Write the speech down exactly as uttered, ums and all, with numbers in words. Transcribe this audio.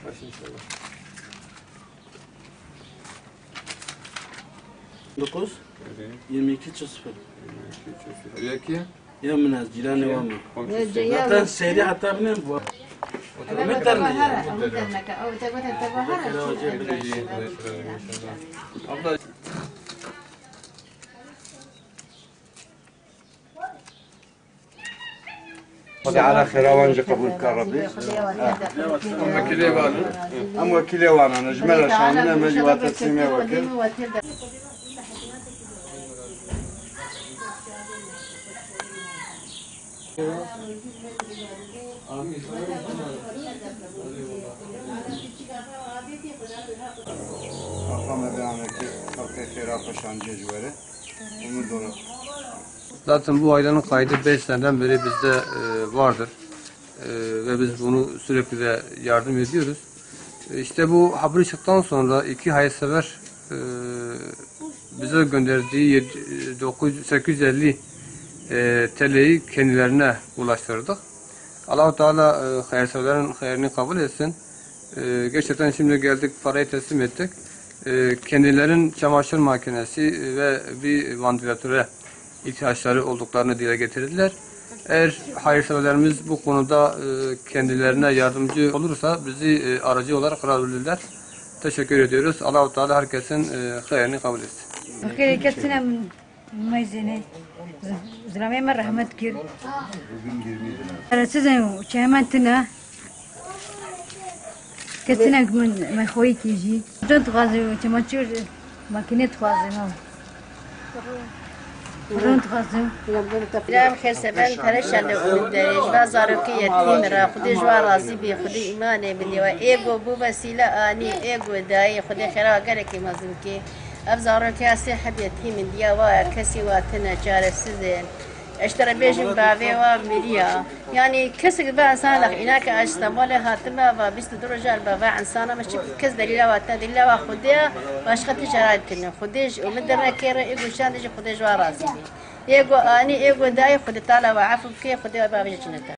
Baş inşallah. Dokuz, yirmi iki çift sıfır. Yirmi iki çift sıfır. Yeki? Ya min ez cîranê wan me. Komşusu. Zaten seri heta bine bu. Min derneke. Abla. Xwedê ala xêra wan jî qebûl bike Rebbî. Em wekîlê wan in. Em wekîlê wan in. Ji me re şandine, me jî wa teslîmê we kir. Axa me be amekî xelkê xêra xwe şandiye ji we re. Umut dolu. Zaten bu ailenin kaydı beş seneden beri bizde, e, vardır. E, ve biz bunu sürekli de yardım ediyoruz. E, işte bu haberi çıktıktan sonra iki hayırsever, e, bize gönderdiği yedi, dokuz, sekiz yüz elli, e, T L'yi kendilerine ulaştırdık. Allahu Teala, e, hayırseverlerin hayırını kabul etsin. E, gerçekten şimdi geldik, parayı teslim ettik. E, kendilerinin çamaşır makinesi ve bir vantilatöre ihtiyaçları olduklarını dile getirdiler. Eğer hayırseverlerimiz bu konuda, e, kendilerine yardımcı olursa bizi, e, aracı olarak kullanabilirler. Teşekkür ediyoruz. Allahu Teala herkesin, e, hayırını kabul etsin. Xêrê kes tune min, Meyzênê. Z-, zilamê me rehmet kir. Ara siz em çemen tune. Kes tune min, me xweyî kî jî. Can dixwaze çemaçûr makîne dixwaze ma. Ron dixwaze. Lam xêr seven pereşan de û derê. Ji va zarokê yetîm re. Xwedê ji wa razî bê. Xwedê îmanê bidê we. Ê go bû vesîle anî. Ê go dayê. Xwedê xêra gelekî mezin kê. Ev zarokê sê heb yetîm in, diya wa ye, kesî wa tune, çaresiz in. Ez ji te re bêjim, bavê wa miriya. Yanî kesek ve insan lex, înake ez ji Stenbolê hatime, va bîst û du roja li bava insana me, çi kes delîla wa te, delîla wa Xwedê ye, başqa tişt herayê tune. Xwedê ji û min dernekê re, ê goşan de jî Xwedê ji wa razî be. Ê go anî, ê go dayê, Xwedê Teala wa efû bike, Xwedê wa bavê jî cennete.